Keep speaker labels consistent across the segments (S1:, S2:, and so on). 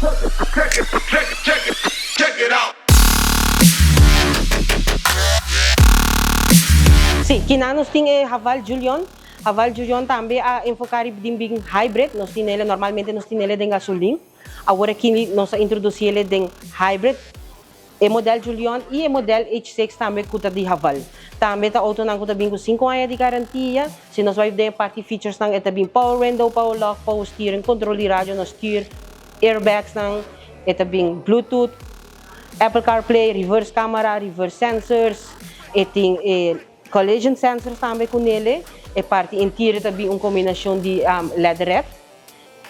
S1: Si, kina nos tin e Haval Julion. Haval Julion tambe a enfoca riba den bin hybrid. Nos tin ele, normalmente nos tin ele den gasolin. Awor aki nos a introduci ele den hybrid. E model Julion y e model H6 tambe cu ta di Haval. Tambe ta autonan cu ta bin cu 5 aña di garantia. Si nos bay den parti features nan, e ta bin power window, power lock, power steering, control di radio na stuur, airbags nan, e ta bin Bluetooth, Apple CarPlay, reverse camera, reverse sensors, e tin e collision sensors tambe cu nele. E parti interior ta bin un combinacion di leatherette,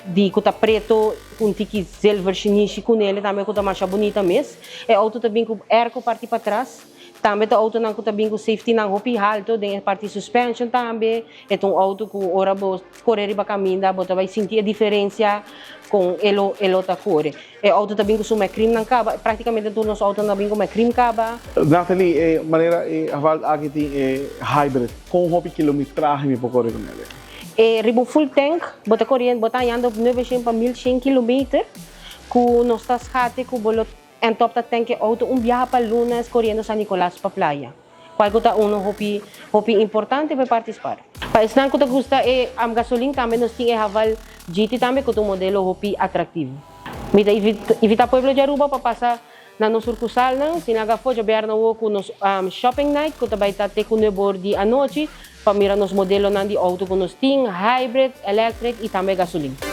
S1: di cu ta preto, un tiki zilver shinishi cu nele tambe cu ta masha bunita mes. E auto ta bin cu airco parti patras. Tambe ta autonan cu ta bin cu safety nan hopi halto, den parti suspension tambe. E ta un auto cu ora bo core riba caminda, bo ta bay sinti e diferencia con e lo ta core. E auto ta bin cu su McCream nan caba, practicamente tur nos auto nan bin cu McCream caba.
S2: Nathalie, manera e Haval aki tin e hybrid, con hopi kilometrahe mi por core cu ne?
S1: E riba full tank, bo ta core, bo ta andando 900 pa 1100 kilometer, cu nos ta schat cu bo lo en top ta tank e auto un biaha pa luna coriendo San Nicolas pa Playa. Cual ta uno hopi hopi importante pa participar. Pa esnan cu ta gusta e gasolin tambe nos tin e Haval GT tambe cu un modelo hopi atractivo. Mi ta invita pueblo di Aruba pa pasa na nos sucursal nan, sinaga fo diabierna cu nos shopping night cu tambe ta te cu di anochi pa mira nos modelonan di auto cu nos tin, hybrid, electric y tambe gasolin.